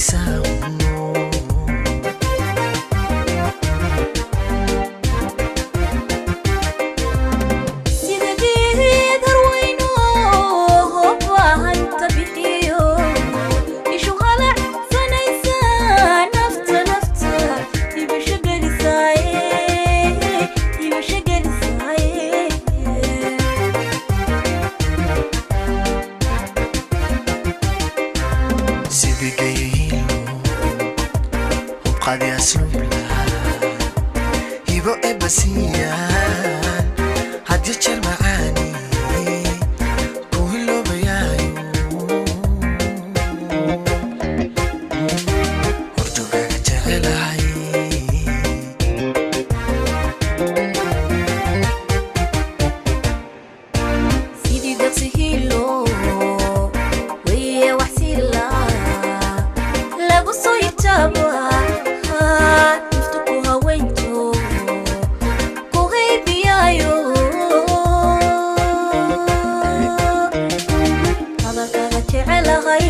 Haysaa. Sida geed harweyno hobbahanta bixiyo, ishu halacsanaysa, nafta nafta hibasho gelisaaye, hibasho gelisaaye. Sidii gayilo hubqadi asluubla, hibo ebasiyaan hadyo jeer macaani ku hiloobayaayo, horjogaaga jecelahay. Sidii deqsi hilo weye, waxsila lagu soo itaaba, naftu ku haweynto, ku haybiyaayo, hadalkaaga jecelahay.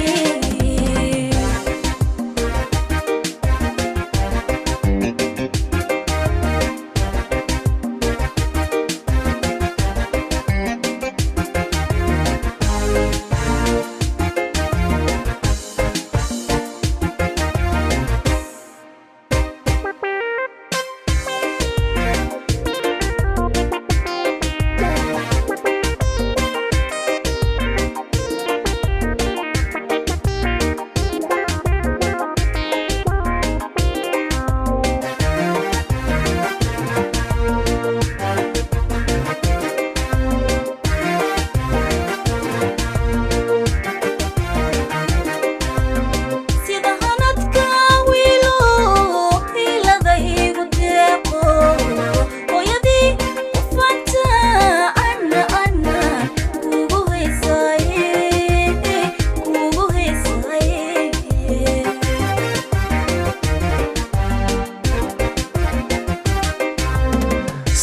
Sida hanadka wiilo hiladaygu deeqo, hooyadii ufanta, ana ana kugu heysaaye, kugu heysaaye.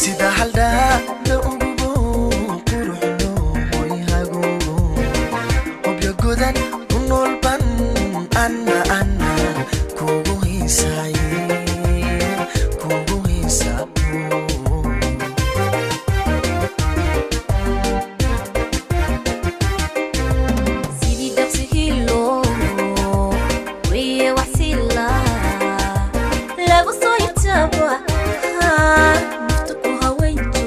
Sida haldhaada ugubo quruxdo hoyhago, hobyo godan ku noolban, anna anna kugu hiisaye, kugu hiisayo. Sidii daqsi hilo weye, waxsila lagu soo itaba, nafta ku haweynto,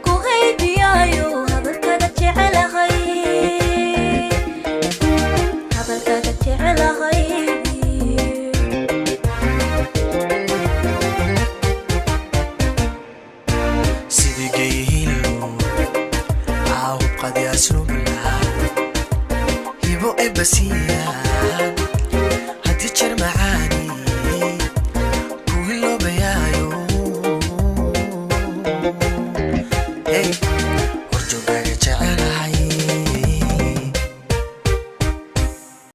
ku haybiyaayo, hadalkaaga jecelahay, hadalkaaga jecelahay. Sidii gayhilo caahubqadi asluubla, hibo ebasiyaan.